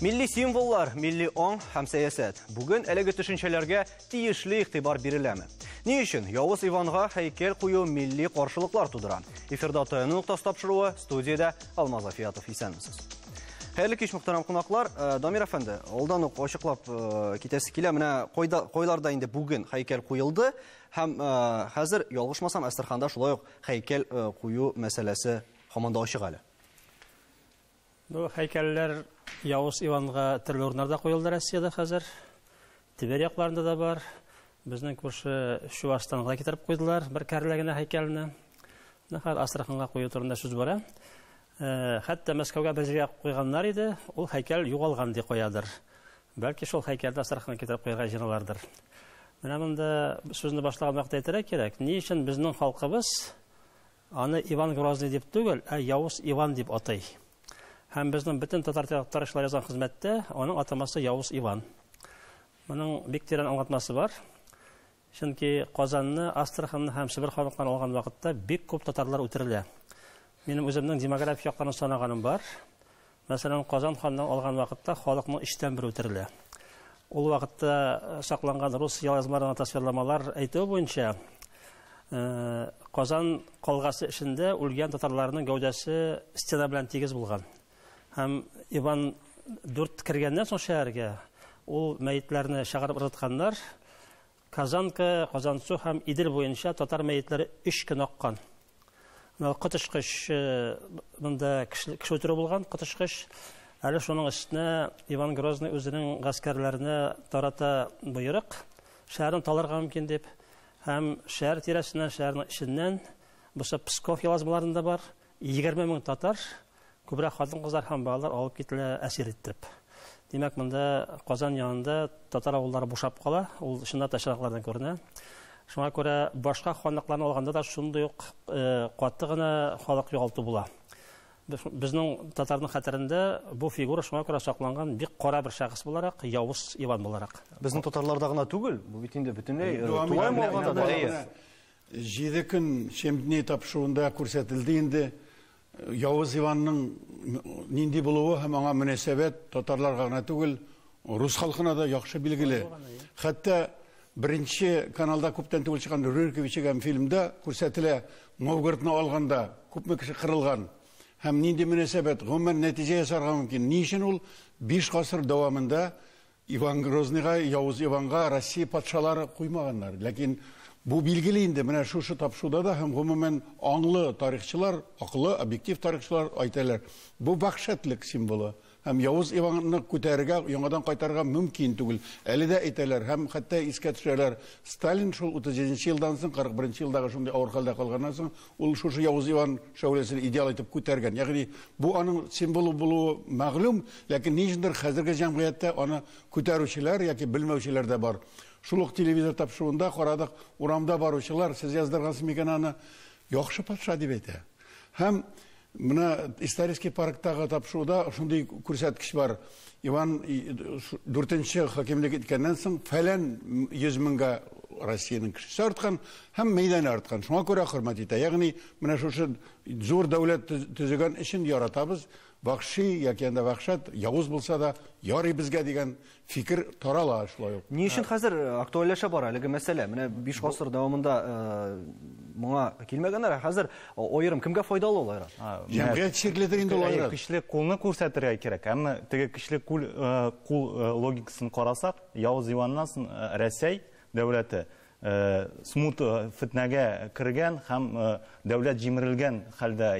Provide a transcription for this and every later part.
Милли символлар, милли аң һәм сәясәт. Бүген әлеге төшенчәләргә тиешле игътибар биреләме? Ни өчен Явыз Иванга һәйкәл кую милли каршылыклар тудыра? Эфирда Таяну ноктасы тапшыруы, студиядә Алмаз Афиятов. Исәнмесез. Хәерле кич, мөхтәрәм кунаклар. Дамир әфәнде, алдан ук ачыклап китәсе килә. Менә кайларда инде бүген һәйкәл куелды һәм хәзер, ялгышмасам, Әстерханда шулай ук һәйкәл кую мәсьәләсе һаман да ачык әле. Бу һәйкәлләр Явыз Иванга төрле урыннарда куелды Россиядә хәзер. Тверь якларында да бар. Безнең күрше Чуашстанга да китереп куйдылар бер кәрлә генә һәйкәлне. Хәзер Астраханга кую турында сүз бара. Хәтта Мәскәүгә бер җиргә куйганнар иде, ул һәйкәл югалган ди каядыр. Бәлки шул һәйкәлне Астраханга китереп куярга җыеналардыр. Менә монда сүзне башлаган вакытта әйтергә кирәк, ни өчен безнең халкыбыз аны Иван Грозный дип түгел, ә Явыз Иван дип атый. Һәм безнең бөтен татар тарихчылар язган хезмәттә аның атамасы Явыз Иван. Моның бик тирән аңлатмасы бар. Чөнки Казанны, Астраханны һәм Себер ханлыкларын алган вакытта бик күп татарлар үтерелә. Минем үземнең демографик якларын санаганым бар. Мәсәлән, Казан ханлыгын алган вакытта халыкның өчтән бере үтерелә. Ул вакытта сакланган рус язмаларына тасвирламалар әйтүе буенча, Казан калгасы эчендә үлгән татарларның гәүдәсе стена белән тигез булган. Һәм Иван IV кергәннән соң шәһәргә ул мәетләрне чыгарып ыргытканнар. Казанка, Казансу һәм Идел буенча татар мәетләре 3 көн аккан. Коточкыч монда кеше үтерү булган, коточкыч. Әле шуның өстенә Иван Грозный үзенең гаскәрләренә тарата боерык, шәһәрне таларга мөмкин дип. Һәм шәһәр тирәсеннән, шәһәрнең эченнән, бусы Псков язмаларында бар, 20 мең татар, күбрәк хатын-кызлар һәм балалар алып кителә әсир итеп. Димәк, монда Казан янында татар авыллары бушап кала, ул чынлап та чыраклардан күренә. Шуңа күрә башка ханлыкларны алганда да шундый ук каты гына халык югалту була. Безнең татарның хәтерендә бу фигура шуңа күрә сакланган бик кара бер шәхес буларак, Явыз Иван буларак. Безнең татарларда гына түгел, бу бит инде бөтенләй тулаем алганда да. 7 көн 7 дней тапшыруында күрсәтелде инде Явыз Иванның нинди булуы һәм аңа мөнәсәбәт татарларга гына түгел, рус халкына да яхшы билгеле. Хәтта беренче каналда күптән түгел чыккан Рюрикович дигән фильмда күрсәтелә, Новгородны алганда күпме кеше кырылган һәм нинди мөнәсәбәт, гомумән нәтиҗә ясарга мөмкин. Ни өчен ул 5 гасыр дәвамында Иван Грозныйга, Явыз Иванга Россия патшалары куймаганнар. Ләкин бу билгеле инде, менә шушы тапшыруда да һәм гомумән аңлы тарихчылар, акыллы, объектив тарихчылар әйтәләр. Бу вәхшәтлек символы. Һәм Явыз Иванны күтәрергә, яңадан кайтарырга мөмкин түгел. Әле дә әйтәләр һәм хәтта искә төшерәләр. Сталин шул 37 елдан соң, 41 елдагы шундый авыр хәлдә калганнан соң, ул шушы Явыз Иван шәүләсен идеал итеп күтәргән. Ягъни бу аның символы булуы мәгълүм, ләкин ни өчендер хәзерге җәмгыятьтә аны күтәрүчеләр яки белмәүчеләр дә бар. Шул ук телевизор тапшыруында карадык, урамда баручылар, сез яздыргансыз микән аны, яхшы патша дип әйтә. Һәм менә исторический парктагы тапшыруда шундый күрсәткеч бар. Иван IV хакимлек иткәннән соң фәлән 100 меңгә Россиянең кешесе арткан һәм мәйданы арткан. Шуңа күрә хөрмәт итә. Ягъни менә шушы зур дәүләт төзегән өчен яратабыз. Вахши яки анда вахшат, явыз булса да, ярый безгә дигән фикер тарала шулай ук. Ни өчен хәзер актуальләшә бара әлеге мәсьәлә? Менә 5 гасыр дәвамында моңа килмәгәннәр, ә хәзер аерым кемгә файдалы ул айрат? Җәмгыять чирледер инде ул айрат. Көчле кулны күрсәтергә кирәк. Әмма теге көчле кул логикасын карасак, Явыз Иваннан соң Рәсәй дәүләте смут фитнәгә кергән һәм дәүләт җимерелгән хәлдә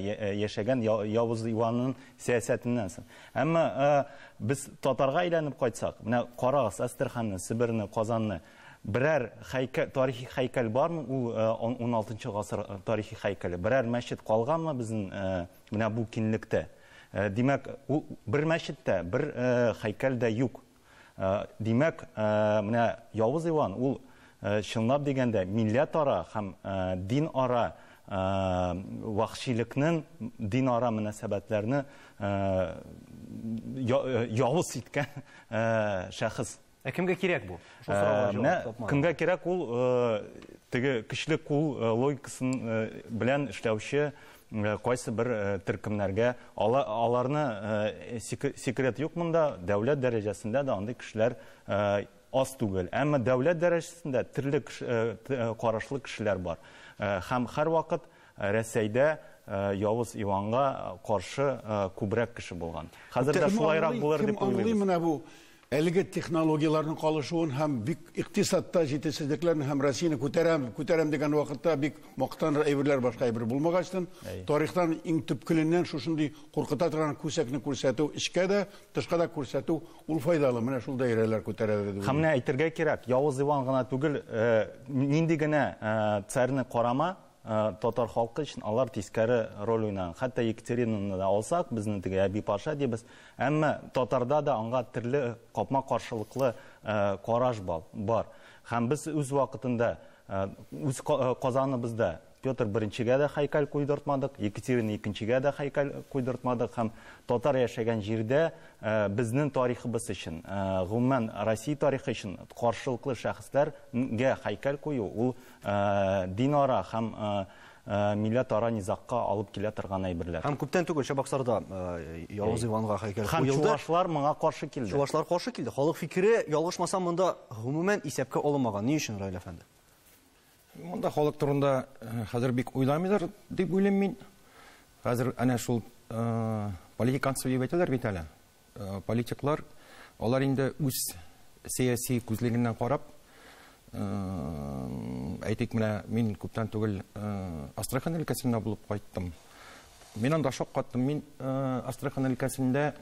яшәгән Явыз Иванның сәясәтеннән соң. Әмма без татарга әйләнеп кайтсак, менә карагыз Әстерханны, Себерне, Казанны, берәр һәйкәл, тарихи һәйкәл бармы ул 16 гасыр тарихи һәйкәле? Берәр мәчет калганмы безнең менә бу киңлектә? Димәк, ул бер мәчеттә, бер һәйкәл дә юк. Димәк, менә Явыз Иван ул чынлап дигәндә милләтара һәм динара вахшилекнең динара мөнәсәбәтләрне явыз иткән шәхес. Ә кемгә кирәк бу? Шул сорауга җавап тапмадым. Кемгә кирәк ул теге көчле кул логикасын белән эшләүче кайсы бер төркемнәргә аларны секрет юк монда, дәүләт дәрәҗәсендә дә андый кешеләр аз түгел. Әмма дәүләт дәрәҗәсендә төрле карашлы кешеләр бар. Һәм һәрвакыт Рәсәйдә Явыз Иванга каршы күбрәк кеше булган. Хәзер дә шулайрак булыр дип уйлыйбыз. Кем аңлый менә бу әлеге технологияләрнең калышуын һәм бик икътисадта җитешсезлекләрне һәм Россияне күтәрәм, күтәрәм дигән вакытта бик мактаныр әйберләр башка әйбер булмагачтын, тарихтан иң төпкеленнән шушындый куркыта торган күсәкне күрсәтү, эчкә дә, тышка да күрсәтү ул файдалы. Менә шул даирәләр күтәрәдер дип. Һәм менә әйтергә кирәк, Явыз Иван гына түгел, нинди генә царьны карама, татар халкы өчен алар тискәре роль уйнаган. Хәтта Екатеринаны да алсак, безнең теге әби патша дибез, әмма татарда да аңа төрле капма-каршылыклы караш бар. Һәм без үз вакытында, үз Казаныбызда Петр Беренчегә дә һәйкәл куйдыртмадык, Екатерина Икенчегә дә һәйкәл куйдыртмадык һәм татар яшәгән җирдә безнең тарихыбыз өчен, гомумән Россия тарихы өчен каршылыклы шәхесләргә һәйкәл кую ул динара һәм милләтара низагка алып килә торган әйберләр. Һәм күптән түгел Чабаксарда Явыз Иванга һәйкәл Һәм куелды. Чувашлар моңа каршы килде. Чувашлар каршы килде. Халык фикере, ялгышмасам, монда гомумән исәпкә алынмаган. Ни өчен, Раил әфәнде? Монда халык турында хәзер бик уйламыйлар дип уйлыйм мин. Хәзер әнә шул политиканство дип әйтәләр бит әле. Политиклар, алар инде үз сәяси күзлегеннән карап, әйтик, менә мин күптән түгел Астрахань өлкәсендә булып кайттым. Мин анда шаккаттым. Мин Астрахань өлкәсендә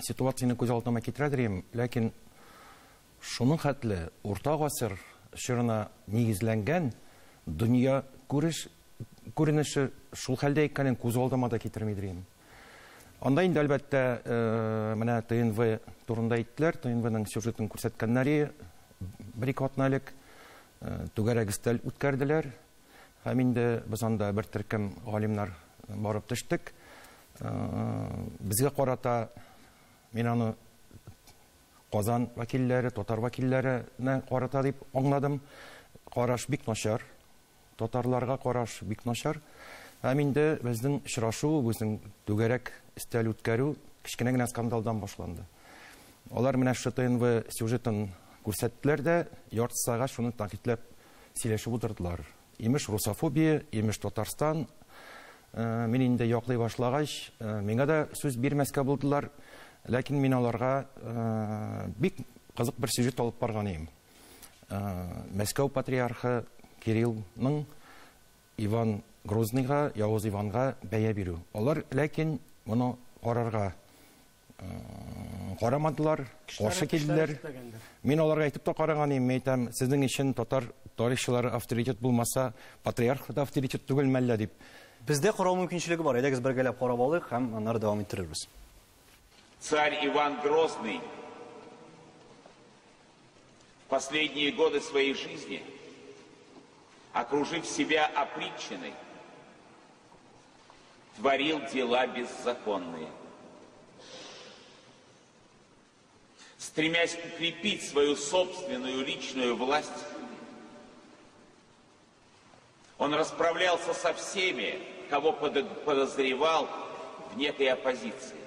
ситуацияне күз алдыма китерәдер идем, ләкин шуның хәтле урта гасыр чорына нигезләнгән дөнья күренеше шул хәлдә икәнен күз алдыма да китермидер идем. Анда инде әлбәттә, менә ТНВ турында әйттеләр, ТНВның сюжетын күрсәткәннәре бер ике атна элек түгәрәк өстәл үткәрделәр. Һәм инде без анда бер төркем галимнәр барып төштек. Безгә карата мин аны Казан вәкилләре, татар вәкилләренә карата дип аңладым. Караш бик начар. Татарларга караш бик начар. Һәм инде безнең очрашу, безнең түгәрәк өстәл үткәрү кечкенә генә скандалдан башланды. Алар менә шушы ТНВ сюжетын күрсәттеләр дә, ярты сәгать шуны тәнкыйтьләп сөйләшеп утырдылар. Имеш русофобия, имеш Татарстан. Мин инде яклый башлагач, миңа да сүз бирмәскә булдылар. Ләкин мин аларга бик кызык бер сюжет алып барган идем. Мәскәү патриархы Кириллның Иван Грозныйга, Явыз Иванга бәя бирү. Алар ләкин моны карарга карамадылар, каршы килделәр. Мин аларга әйтеп тә караган идем, әйтәм, сезнең өчен татар тарихчылары авторитет булмаса, патриарх та авторитет түгел мәллә дип. Бездә карау мөмкинчелеге бар. Әйдәгез бергәләп карап алыйк һәм аннары дәвам иттерербез. Царь Иван Грозный в последние годы своей жизни, окружив себя опричниной, творил дела беззаконные. Стремясь укрепить свою собственную личную власть, он расправлялся со всеми, кого подозревал в некой оппозиции.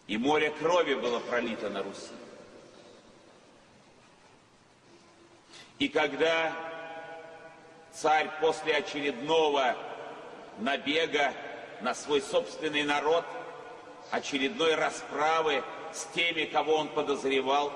И море крови было пролито на Руси. И когда царь после очередного набега на свой собственный народ, очередной расправы с теми, кого он подозревал,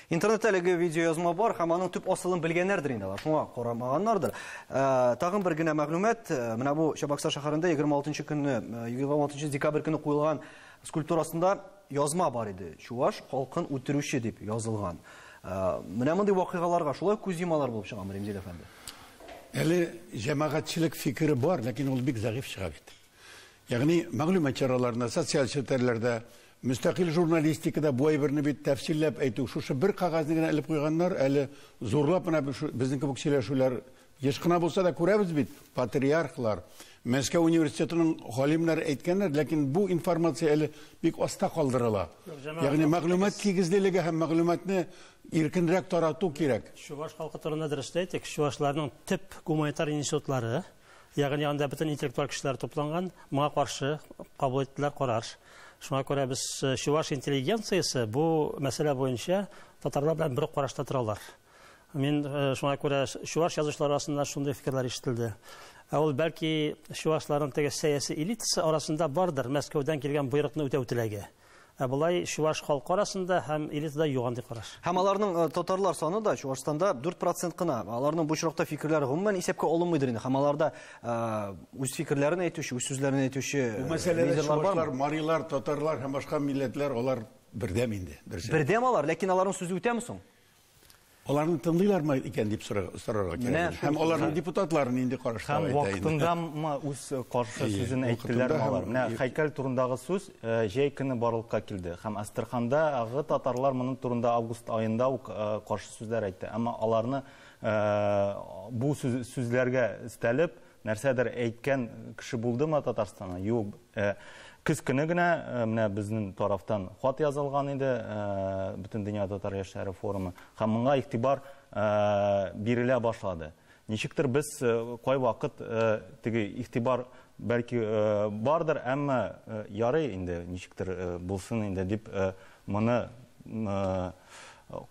Интернетта әлеге видеоязма бар һәм аның төп асылын белгәннәрдер инде алар, шуңа карамаганнардыр. Тагын бер генә мәгълүмат, менә бу Чабаксар шәһәрендә егерме алтынчы көнне, егерме алтынчы декабрь көне куелган скульптурасында язма бар иде. Чуваш халкын үтерүче дип язылган. Менә мондый вакыйгаларга шулай күз йомалар булып чыгамы, Ремзил әфәнде? Әле җәмәгатьчелек фикере бар, ләкин ул бик зәгыйфь чыга бит. Ягъни мәгълүмат чараларында, социаль челтәрләрдә, мөстәкыйль журналистикада бу әйберне бит тәфсилләп әйтү, шушы бер кәгазьне генә элеп куйганнар, әле зурлап менә безнең кебек сөйләшүләр еш кына булса да күрәбез бит, патриархлар, Мәскәү университетының галимнәре әйткәннәр, ләкин бу информация әле бик аста калдырыла. Ягъни мәгълүмат тигезлелеге һәм мәгълүматны иркенрәк тарату кирәк. Чуваш халкы турында дөрес әйтик, чувашларның төп гуманитар институтлары, ягъни анда бөтен интеллектуаль кешеләр тупланган, моңа каршы кабул иттеләр карар. Шуңа күрә без чуваш интеллигенциясе бу мәсьәлә буенча татарлар белән бер карашта торалар. Мин шуңа күрә чуваш язучылар арасында шундый фикерләр ишетелде. Ә ул бәлки чувашларның теге сәяси элитасы арасында бардыр Мәскәүдән килгән боерыкны үтәү теләге. Ә болай чуваш халкы арасында һәм элитада юк андый караш. Һәм аларның татарлар саны да Чувашстанда 4% кына. Аларның бу очракта фикерләре гомумән исәпкә алынмыйдыр инде. Һәм аларда үз фикерләрен әйтүче, үз сүзләрен әйтүче бу мәсьәләдә чувашлар, марилар, татарлар һәм башка милләтләр алар бердәм инде. Бердәм алар, ләкин аларның сүзе үтәме соң? Аларны тыңлыйлармы икән дип сорарга кирәк. Һәм аларның депутатлары нинди карашлар әйтә инде. Һәм вакытындамы үз каршы сүзен әйттеләрме алар? Менә һәйкәл турындагы сүз җәй көне барлыкка килде. Һәм Әстерхандагы татарлар моның турында август аенда ук каршы сүзләр әйтте. Әмма аларны бу сүзләргә өстәлеп нәрсәдер әйткән кеше булдымы Татарстанда? Юк. Көз көне генә менә безнең тарафтан хат язылган иде, Бөтендөнья татар яшьләре форумы. Һәм моңа игътибар бирелә башлады. Ничектер без кайвакыт теге игътибар бәлки бардыр, әмма ярый инде, ничектер булсын инде дип моны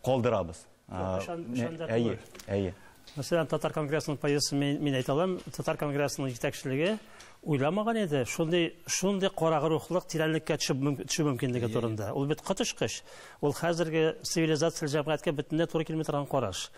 калдырабыз. Әйе, әйе. Мәсәлән, Татар конгрессының позициясын мин әйтә алам. Татар конгрессының җитәкчелеге уйламаган иде шундый караңгы рухлык тирәнлеккә төшү мөмкинлеге турында. Ул бит коточкыч. Ул хәзерге цивилизацияле җәмгыятькә бөтенләй туры килми торган караш.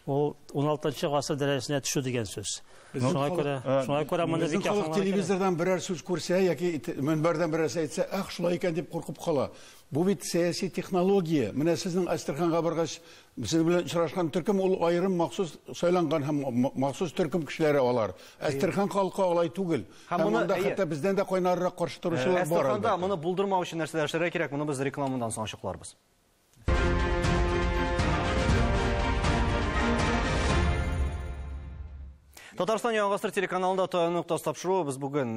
Ул 16 гасыр дәрәҗәсенә төшү дигән сүз. Шуңа күрә моны бик яхшы телевизордан берәр сүз күрсә яки мөнбәрдән берәрсе әйтсә, ах, шулай икән дип куркып кала. Бу бит сәяси технология. Менә сезнең Әстерханга баргач, сез белән очрашкан төркем ул аерым махсус сайланган һәм махсус төркем кешеләре алар. Әстерхан халкы алай түгел. Һәм монда хәтта бездән дә кайнаррак каршы торучылар бар. Әстерханда моны булдырмау өчен нәрсәләр эшләргә кирәк, моны без рекламадан соң ачыкларбыз. Татарстан Яңа Гасыр телеканалында Таяну ноктасы тапшыруы. Без бүген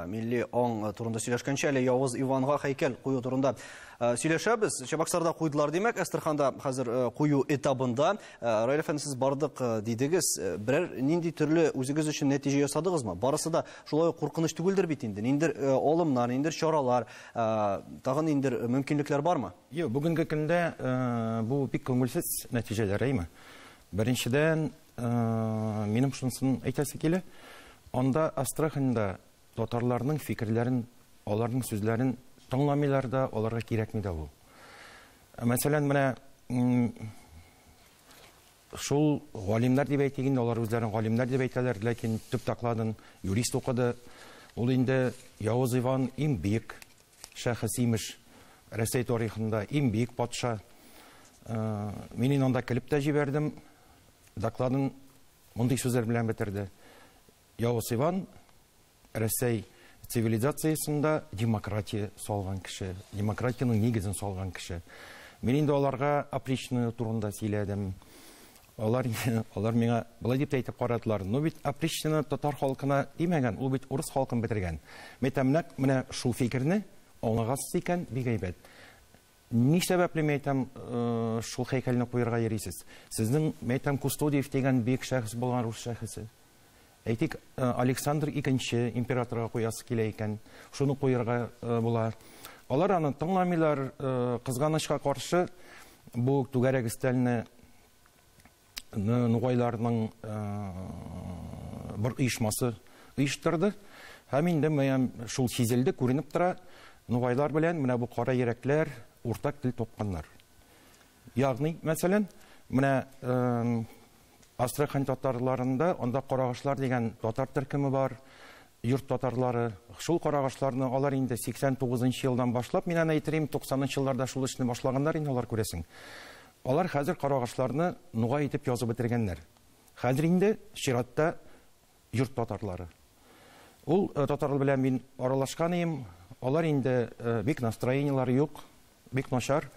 милли аң турында сөйләшкәнче, әле Явыз Иванга һәйкәл кую турында сөйләшәбез. Чабаксарда куйдылар, димәк, Әстерханда хәзер кую этабында. Раил әфәнде, сез бардык дидегез. Берәр нинди төрле үзегез өчен нәтиҗә ясадыгызмы? Барысы да шулай ук куркыныч түгелдер бит инде. Ниндер алымнар, ниндер чаралар, тагын ниндер мөмкинлекләр бармы? Юк, бүгенге көндә бу бик күңелсез нәтиҗәләр, әйме? Беренчедән, минем шунысын әйтәсе килә, анда Астраханьда татарларның фикерләрен, аларның сүзләрен тыңламыйлар да, аларга кирәкми дә ул. Мәсәлән, менә шул галимнәр дип әйтик инде, алар үзләрен галимнәр дип әйтәләр, ләкин төп докладын юрист укыды. Ул инде Явыз Иван иң бөек шәхес имеш, Рәсәй тарихында иң бөек патша. Мин инде анда килеп тә җибәрдем. Докладын мондый сүзләр белән бетерде. Явыз Иван Рәсәй цивилизациясендә демократия салган кеше, демократиянең нигезен салган кеше. Мин инде аларга опричнина турында сөйләдем. Алар миңа былай дип әйтеп карадылар. Ну бит опричнина татар халкына димәгән, ул бит урыс халкын бетергән. Мәйтәм, нәкъ менә шул фикерне аңлагансыз икән, бик әйбәт. Ни сәбәпле, мәйтәм, шул һәйкәлне куярга йөрисез? Сезнең, мәйтәм, Кустодиев дигән бөек шәхес булган рус шәхесе. Әйтик, Александр II императорга куясы килә икән, шуны куярга була. Алар аны тыңламыйлар, кызганычка каршы бу түгәрәк өстәлне нугайларның бер оешмасы оештырды. Һәм инде менә шул сизелде, күренеп тора, нугайлар белән менә бу кара йөрәкләр уртак тел тапканнар. Ягъни, мәсәлән, менә Астрахань татарларында анда карагашлар дигән татар төркеме бар, йорт татарлары. Шул карагашларны алар инде 89 елдан башлап, мин аны әйтерим, 90 елларда шул эшне башлаганнар инде алар, күрәсең. Алар хәзер карагашларны нугай итеп язып бетергәннәр. Хәзер инде чиратта йорт татарлары. Ул татарлар белән мин аралашкан идем. Алар инде бик настроениелары юк, бик начар.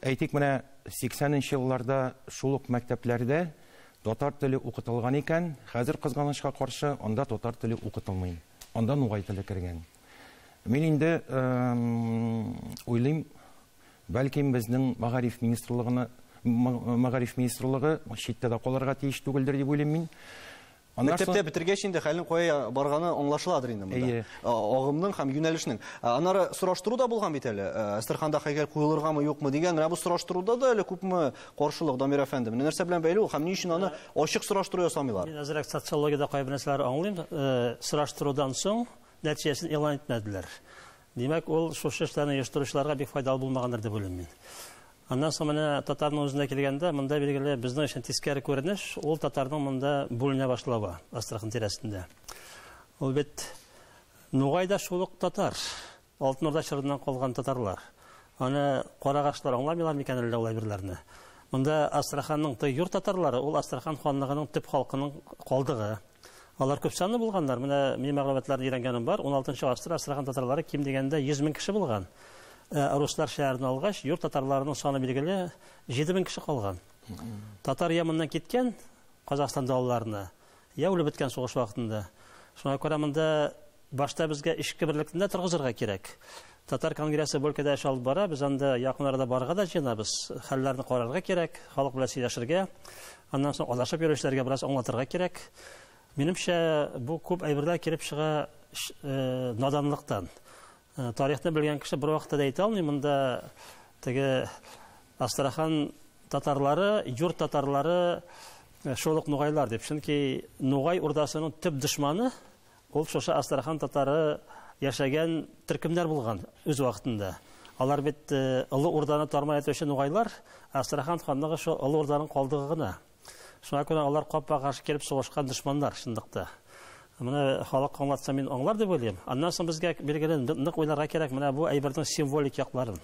Әйтик, менә 80 елларда шул ук мәктәпләрдә татар теле укытылган икән, хәзер кызганычка каршы анда татар теле укытылмый. Анда нугай теле кергән. Мин инде уйлыйм, бәлкем безнең мәгариф министрлыгына мәгариф министрлыгы читтә дә калырга тиеш түгелдер дип уйлыйм мин. Мәктәптә бетергәч инде хәлнең кая барганы аңлашыладыр инде монда. Агымның һәм юнәлешнең. Аннары сораштыру да булган бит әле. Әстерханда һәйкәл куелыргамы, юкмы дигән. Менә бу сораштыруда да әле күпме каршылык, Дамир әфәнде. Менә нәрсә белән бәйле ул һәм ни өчен аны ачык сораштыру ясамыйлар? Мин әзрәк социологиядә кайбер нәрсәләр аңлыйм. Сораштырудан соң нәтиҗәсен игълан итмәделәр. Димәк, ул шушы эшләрне оештыручыларга бик файдалы булмагандыр дип уйлыйм мин. Аннан соң менә татарның үзенә килгәндә, монда билгеле безнең өчен тискәре күренеш, ул татарның монда бүленә башлавы Астрахань тирәсендә. Ул бит Нугай да шул ук татар, Алтын Урда чорыннан калган татарлар. Аны карагашлар аңламыйлар микән әллә ул әйберләрне? Монда Астраханның йорт татарлары, ул Астрахан ханлыгының төп халкының калдыгы. Алар күп санлы булганнар. Менә мин мәгълүматларны өйрәнгәнем бар. 16 гасыр Астрахан татарлары ким дигәндә 100 мең кеше булган. Руслар шәһәрен алгач, йорт татарларының саны билгеле 7 мең кеше калган. Татар я моннан киткән Казахстан далаларына, я үлеп беткән сугыш вакытында. Шуңа күрә монда башта безгә эчке берлекне дә торгызырга кирәк. Татар конгрессы бу өлкәдә эш алып бара, без анда якын арада барырга да җыенабыз. Хәлләрне карарга кирәк, халык белән сөйләшергә, аннан соң адашып йөрүчеләргә бераз аңлатырга кирәк. Минемчә, бу күп әйберләр килеп чыга наданлыктан. Тарихны белгән кеше бер вакытта да әйтә алмый, монда теге Астрахан татарлары, йорт татарлары шул ук нугайлар дип. Чөнки Нугай урдасының төп дошманы ул шушы Астрахан татары яшәгән төркемнәр булган үз вакытында. Алар бит Олы Урданы тармар итүче нугайлар, Астрахан ханлыгы шул Олы Урданың калдыгы гына. Шуңа күрә алар капма-каршы килеп сугышкан дошманнар чынлыкта. Менә халык аңлатса мин аңлар дип уйлыйм. Аннан соң безгә билгеле нык уйларга кирәк менә бу әйбернең символик якларын.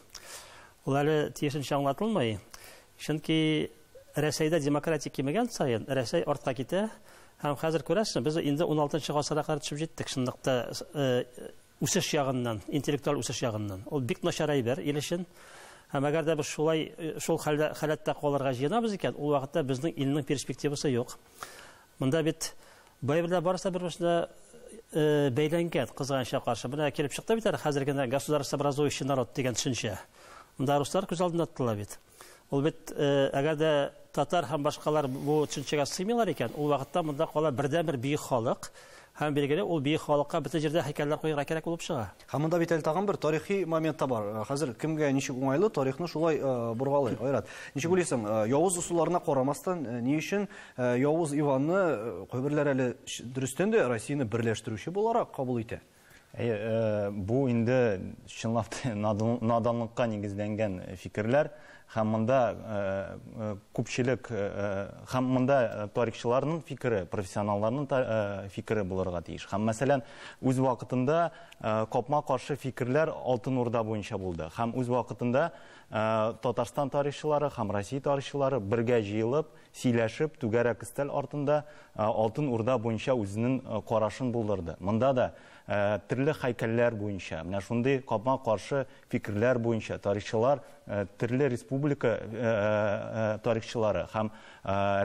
Ул әле тиешенчә аңлатылмый. Чөнки Рәсәйдә демократия кимегән саен Рәсәй артка китә. Һәм хәзер күрәсең, без инде 16 гасырга кадәр төшеп җиттек чынлыкта үсеш ягыннан, интеллектуаль үсеш ягыннан. Ул бик начар әйбер ил өчен. Һәм әгәр дә без шулай шул хәлдә халәттә калырга җыенабыз икән, ул вакытта безнең илнең перспективасы юк. Монда бит бу әйберләр барысы да бер-берсенә бәйләнгән, кызганычка каршы. Менә килеп чыкты бит әле хәзер генә государствообразующий народ дигән төшенчә. Монда руслар күз алдында тотыла бит. Ул бит әгәр дә татар һәм башкалар бу төшенчәгә сыймыйлар икән, ул вакытта монда кала бердәнбер бөек халык. Һәм билгеле ул бөек халыкка бөтен җирдә һәйкәлләр куярга кирәк булып чыга. Һәм монда бит әле тагын бер тарихи момент та бар. Хәзер кемгә ничек уңайлы, тарихны шулай боргалый. Айрат, ничек уйлыйсың, явыз ысулларына карамастан, ни өчен Явыз Иванны кайберләр әле дөрестән дә Россияне берләштерүче буларак кабул итә? Бу инде чынлап та наданлыкка нигезләнгән фикерләр. Һәм монда күпчелек, һәм монда тарихчыларның фикере, профессионалларның фикере булырга тиеш. Һәм, мәсәлән, үз вакытында капма-каршы фикерләр Алтын Урда буенча булды. Һәм үз вакытында Татарстан тарихчылары һәм Россия тарихчылары бергә җыелып, сөйләшеп, түгәрәк өстәл артында Алтын Урда буенча үзенең карашын булдырды. Монда да төрле һәйкәлләр буенча, менә шундый капма-каршы фикерләр буенча тарихчылар, төрле республика тарихчылары һәм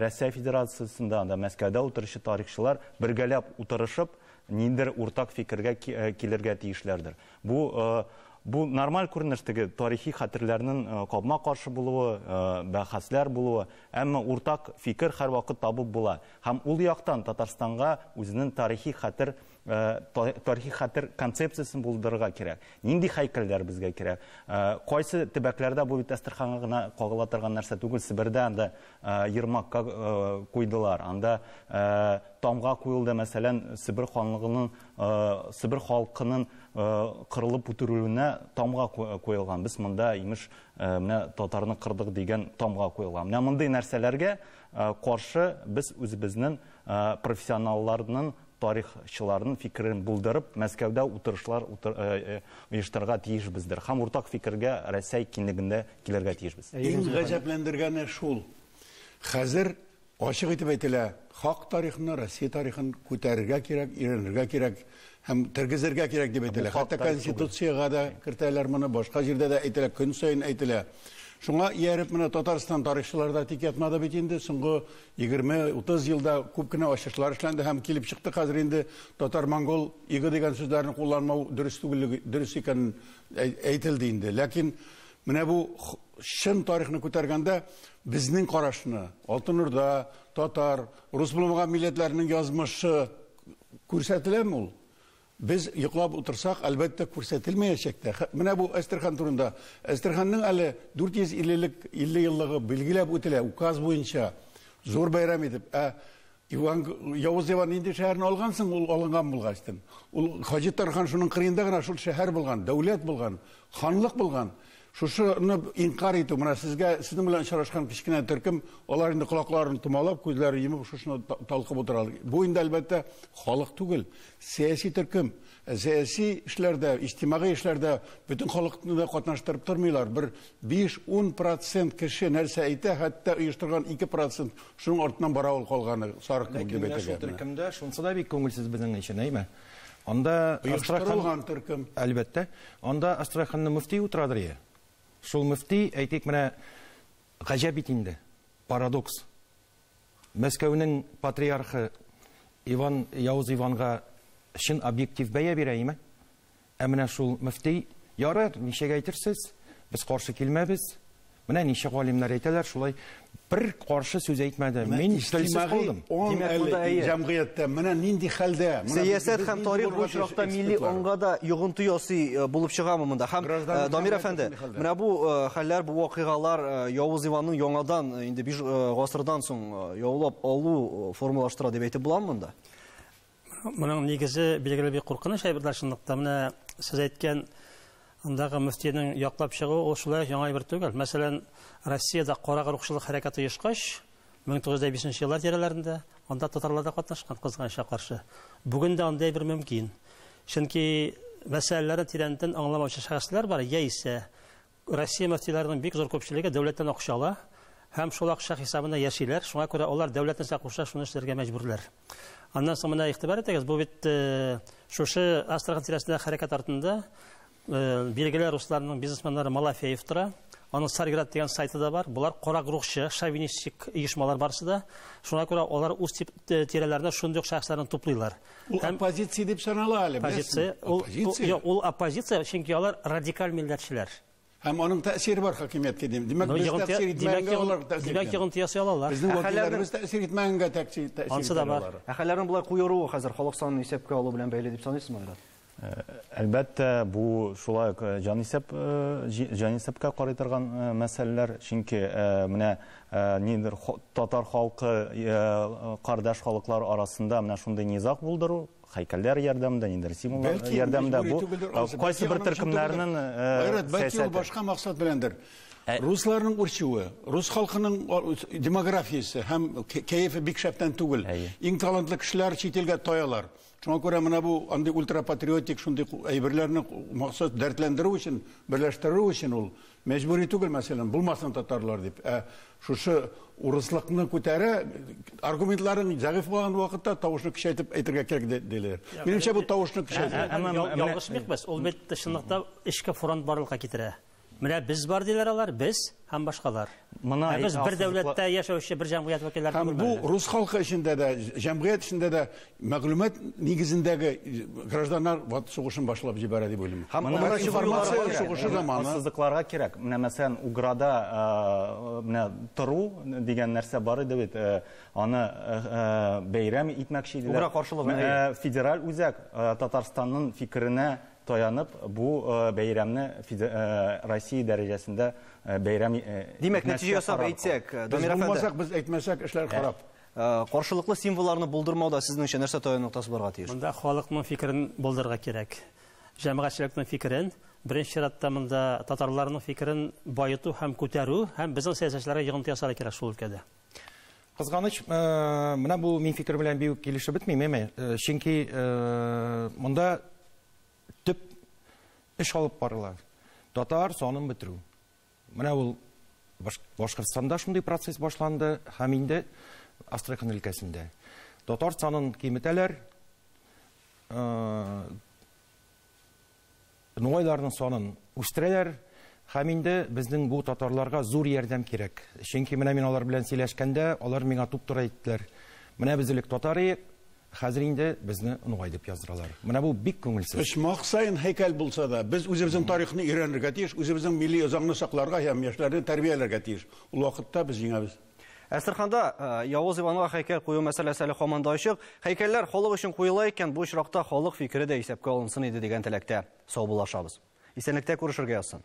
Россия Федерациясендә, анда Мәскәүдә утыручы тарихчылар бергәләп утырышып, ниндидер уртак фикергә килергә тиешләрдер. Бу нормаль күренеш, теге тарихи хәтерләрнең капма-каршы булуы, бәхәсләр булуы, әмма уртак фикер һәрвакыт табып була. Һәм ул яктан Татарстанга үзенең тарихи хәтер тарихи хәтер концепциясен булдырырга кирәк. Нинди һәйкәлләр безгә кирәк? Кайсы төбәкләрдә бу бит Әстерханга гына кагыла торган нәрсә түгел, Себердә анда Ермакка куйдылар. Анда тамга куелды, мәсәлән, Себер ханлыгының, Себер халкының кырылып үтерелүенә тамга куелган. Без монда, имеш, менә татарны кырдык дигән тамга куелган. Менә мондый нәрсәләргә каршы без үзебезнең профессионалларның, тарихчыларның фикерен булдырып, Мәскәүдә утырышлар оештырырга тиешбездер. Һәм уртак фикергә Рәсәй киңлегендә килергә тиешбез. Иң гаҗәпләндергәне шул. Хәзер ачык итеп әйтелә, хак тарихны, Россия тарихын күтәрергә кирәк, өйрәнергә кирәк һәм тергезергә кирәк дип әйтелә. Хәтта конституциягә дә кертәләр моны, башка җирдә дә әйтелә, көн саен әйтелә. Шуңа ияреп менә Татарстан тарихчылары да тик ятмады бит инде. Соңгы 20-30 елда күп кенә ачышлар эшләнде һәм килеп чыкты хәзер инде татар-монгол иге дигән сүзләрне кулланмау дөрес түгеллеге, дөрес икәнен әйтелде инде. Ләкин менә бу чын тарихны күтәргәндә безнең карашны Алтын Урда, татар, рус булмаган милләтләрнең язмышы күрсәтеләме ул? Без йоклап утырсак, әлбәттә, күрсәтелмәячәк тә. Менә бу Әстерхан турында. Әстерханның әле 450 50 еллыгы билгеләп үтелә, указ буенча зур бәйрәм итеп. Ә Иван, Явыз Иван нинди шәһәрне алгансың, ул алынган булгачтын. Ул Хаҗи Тархан шуның кырыенда гына шул шәһәр булган, дәүләт булган, ханлык булган. Шушыны инкар итү, менә сезгә, сезнең белән очрашкан кечкенә төркем, алар инде колакларын томалап, күзләрен йомып, шушыны талкып утыралар. Бу инде әлбәттә халык түгел, сәяси төркем. Сәяси эшләрдә, иҗтимагый эшләрдә бөтен халыкны да катнаштырып тормыйлар. Бер 5-10% кеше нәрсә әйтә, хәтта оештырган 2% шуның артыннан бара ул калганы, сарык кебек дип Ләкин менә шул әйтергә. төркемдә шунысы да бик күңелсез безнең өчен, әйме? Анда Оештырылган төркем. Әлбәттә, анда Астраханның мөфти утырадыр я. Шул мөфти, әйтик, менә гаҗәп бит инде, парадокс. Мәскәүнең патриархы Иван Явыз Иванга чын объектив бәя бирә, әйме? Ә менә шул мөфти, ярар, ничек әйтерсез, без каршы килмәбез. Менә ничә галимнәр әйтәләр, шулай бер каршы сүз әйтмәде. Менә Мин телсез иҗтимагый калдым. он Димәк, әле монда әйе. җәмгыятьтә менә нинди хәлдә? Менә Сәясәт без һәм нинди тарих бу булырга очракта тиеш милли экспертлар? аңга да йогынты ясый булып чыгамы монда? Һәм, Гражданлык Дамир җәмгыяте әфәнде, шундый хәлдә. менә бу хәлләр, бу вакыйгалар Явыз Иванның яңадан инде 5 гасырдан соң яулап алу формалаштыра дип әйтеп буламы монда? Моның нигезе билгеле бик куркыныч әйберләр чынлыкта. Менә сез әйткән андагы мөфтинең яклап чыгуы ул шулай яңа әйбер түгел. Мәсәлән, Россиядә кара рухчылык хәрәкәте оешкач, 1905 еллар тирәләрендә анда татарлар да катнашкан кызганычка каршы. Бүген дә андый әйбер мөмкин. Чөнки мәсьәләләрне тирәнтен аңламаучы шәхесләр бар, яисә Россия мөфтиләренең бик зур күпчелеге дәүләттән акча ала һәм шул акча хисабына яшиләр. Шуңа күрә алар дәүләт нәрсә кушса, шуны эшләргә мәҗбүрләр. Аннан соң менә игътибар итегез, бу бит шушы Астрахань тирәсендә хәрәкәт артында билгеле русларның бизнесменнары Малафеев тора. Аның Царьград дигән сайты да бар. Булар кара рухчы, шовинистик оешмалар барысы да. Шуңа күрә алар үз тирәләренә шундый ук шәхесләрне туплыйлар. Ул Һәм оппозиция дип санала әле, Оппозиция, беләсезме? Оппозиция. юк, ул оппозиция, чөнки алар радикаль милләтчеләр. Һәм аның тәэсире бар хакимияткә, дим. Димәк, Ну, без йогынты тәэсир димәк, итмәгәнгә алар тәэсир димәк, итә. йогынты ясый алалар. Безнең Ә хәлләрнең вәкилләребез тәэсир итмәгәнгә тәэсир Ансы да итә бар. алар. Ә хәлләрнең болай куеруы хәзер халык санын исәпкә алу белән бәйле дип саныйсызмы, Айрат? Әлбәттә, бу шулай ук җанисәпкә карый торган мәсьәләләр, чөнки менә нидер татар халкы кардәш халыклар арасында менә шундый низаг булдыру, һәйкәлләр ярдәмендә, нидер символлар Бәлки, ярдәмендә мәҗбүри бу, түгелдер, ансы, кайсы бәлки бер аның өчен төркемнәрнең, түгелдер. Айрат, бәлки ул сәясәте. башка максат беләндер. Русларның үрчүе, рус халкының демографиясе һәм кәефе бик шәптән түгел. Иң талантлы кешеләр чит илгә таялар. Шуңа күрә менә бу андый ультрапатриотик шундый әйберләрне максат дәртләндерү өчен, берләштерү өчен ул мәҗбүри түгел, мәсәлән, булмасын татарлар дип. Ә шушы урыслыкны күтәрә, аргументларын зәгыйфь булган вакытта тавышны көчәйтеп әйтергә кирәк диләр. Минемчә, бу тавышны көчәйтә. Әмма менә Ялгышмыйк без, ул бит чынлыкта эчке фронт барлыкка китерә. Менә без бар диләр алар, без һәм башкалар. Моны Ә без бер асызлыкла- дәүләттә яшәүче бер җәмгыять вәкилләре Һәм түгел бу менә. рус халкы эчендә дә, җәмгыять эчендә дә мәгълүмат нигезендәге гражданнар ват сугышын башлап җибәрә дип уйлыйм. Һәм Моны моны информация чыгулары сугышы кирәк. заманы. Асызлыкларга кирәк. Менә мәсәлән, Уграда менә тору дигән нәрсә бар иде бит. Аны бәйрәм итмәкче иделәр. Угра каршылыгы, әйе. Федераль үзәк Татарстанның фикеренә таянып, бу бәйрәмне Россия дәрәҗәсендә бәйрәм Димәк, итмәскә нәтиҗә ясап карар әйтсәк, кылды. Дамир Без әфәнде. булмасак, без әйтмәсәк, эшләр харап. Каршылыклы символларны булдырмауда сезнеңчә нәрсә таяну ноктасы булырга тиеш? Монда халыкның фикерен булдырырга кирәк. Җәмәгатьчелекнең фикерен, беренче чиратта монда татарларның фикерен баету һәм күтәрү һәм безнең сәясәтчеләргә йогынты ясарга кирәк шул өлкәдә. Кызганыч, менә бу мин фикер белән бик килешеп бетмим, әмма, чөнки монда төп эш алып барыла. Татар санын бетерү. Менә ул Башкортстанда шундый процесс башланды һәм инде Астрахань өлкәсендә. Татар санын киметәләр, нугайларның санын үстерәләр. Һәм инде безнең бу татарларга зур ярдәм кирәк. Чөнки менә мин алар белән сөйләшкәндә, алар миңа туп-туры әйттеләр. Менә без элек татар идек, хәзер инде безне нугай дип яздыралар. Менә бу бик күңелсез. Почмак саен һәйкәл булса да, без үзебезнең тарихны өйрәнергә тиеш, үзебезнең милли үзаңны сакларга һәм яшьләрне тәрбияләргә тиеш. Ул вакытта без җиңәбез. Әстерханда Явыз Иванга һәйкәл кую мәсьәләсе әле һаман да ачык. Һәйкәлләр халык өчен куела икән, бу очракта халык фикере дә исәпкә алынсын иде дигән теләктә саубуллашабыз. Исәнлектә күрешергә язсын.